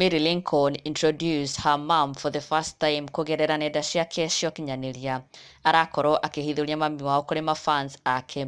Mary Lincoln introduced her mom for the first time kũgerera nenda ciake cia ũkinyanĩria. Arakorwo akĩhithũria mami wao kũrĩ mafans ake,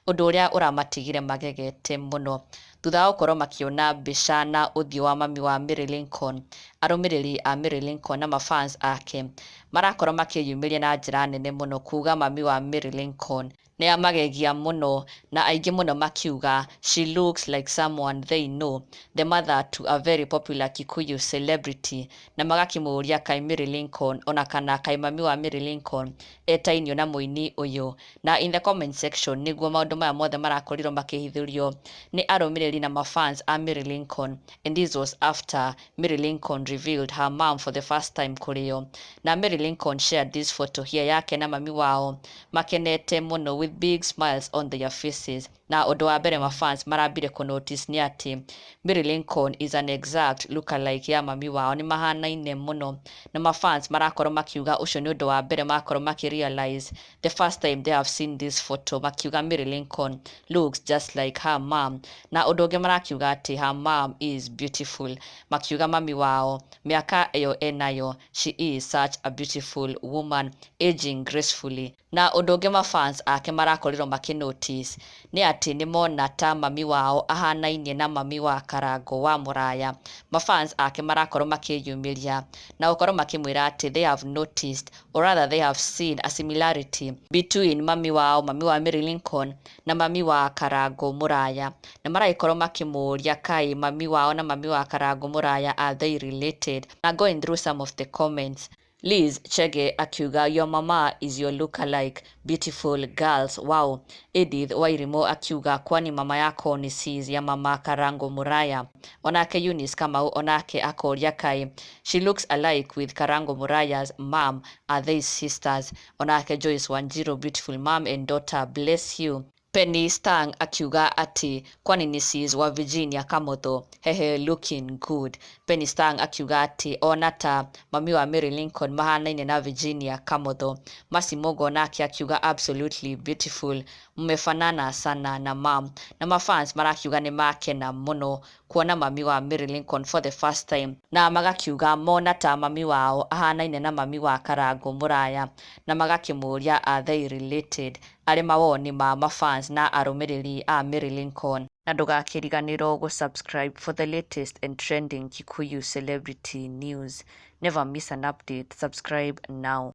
ũndũ ũrĩa ũramatigire magegete mũno. Thutha wa gũkorwo makĩona mbica na ũthiũ wa mami wa Mary Lincoln, arũmĩrĩri a Mary Lincoln na mafans ake marakorwo makĩyumĩria na njĩra nene mũno kuga mami wa Mary Lincoln nĩ amagegia mũno, na aingĩ mũno makiuga she looks like someone they know, the mother to a very popular Kikuyu celebrity, na magakĩmũria kaĩ Mary Lincoln ona kana kaĩ mami wa Mary Lincoln etainio na mũini ũyũ. Na in the comment section nĩguo maũndũ maya mothe marakorirwo makĩhithũrio nĩ arũmĩrĩri na mafans a Mary Lincoln, and this was after Mary Lincoln revealed her mom for the first time kũrĩo. Na Mary Lincoln shared this photo here yake na mami wao makenete mũno with big smiles on their faces. Na ũndũ wa mbere mafans marambire kũ notice nĩ atĩ Mary Lincoln is an exact lookalike ya mami wao, nĩ mahanaine mũno, na mafans marakorwo makiuga ũcio nĩ ũndũ wa mbere makorwo makĩ realize the first time they have seen this photo, makiuga Mary Lincoln looks just like her mom. Na ũndũ ũngĩ marakiuga atĩ her mom is beautiful, makiuga mami wao mĩaka ĩyo enayo, she is such a beautiful woman, aging gracefully. Na ũndũ ũngĩ mafans ake marakorirwo makĩ notice nĩ atĩ nĩ mona ta mami wao ahanainie na mami wa Karango wa Mũraya. Mafans ake marakorwo makĩyumĩria na gũkorwo makĩmwĩra atĩ they have noticed, or rather they have seen a similarity between mami wao, mami wa Mary Lincoln, na mami wa Karango Mũraya, na maragĩkorwo makĩmũria kaĩ mami wao na mami wa Karango Mũraya, are they related? Na going through some of the comments, Liz Chege akiuga, "Your mama is your lookalike, beautiful girls, wow." Edith Wairimu akiuga, "Kwani mama yako ni sis ya mama Karango Muraya?" Onake Eunice Kamau onake akoria kaĩ she looks alike with Karango Muraya's mom, are they sisters? Onake Joyce Wanjiru, "Beautiful mom and daughter, bless you." Penny Stang akiuga atĩ kwani ni sis wa Virginia Kamotho, hehe, looking good. Penny Stang akiuga atĩ ona ta mami wa Mary Lincoln mahanaine na Virginia Kamotho. Mercy Mugo nake akiuga, "Absolutely beautiful, mmefanana sana na mom." Na mafans marakiuga nĩ makena mũno kuona mami wa Mary Lincoln for the first time, na magakiuga mona ta mami wao ahanaine na mami wa Karango Mũraya, na magakĩmũria, are they related? Arĩ mawoni ma mafans na arũmĩrĩri a Mary Lincoln. Na ndũgakĩriganĩrwo gũ-subscribe for the latest and trending Kikuyu celebrity news. Never miss an update. Subscribe now.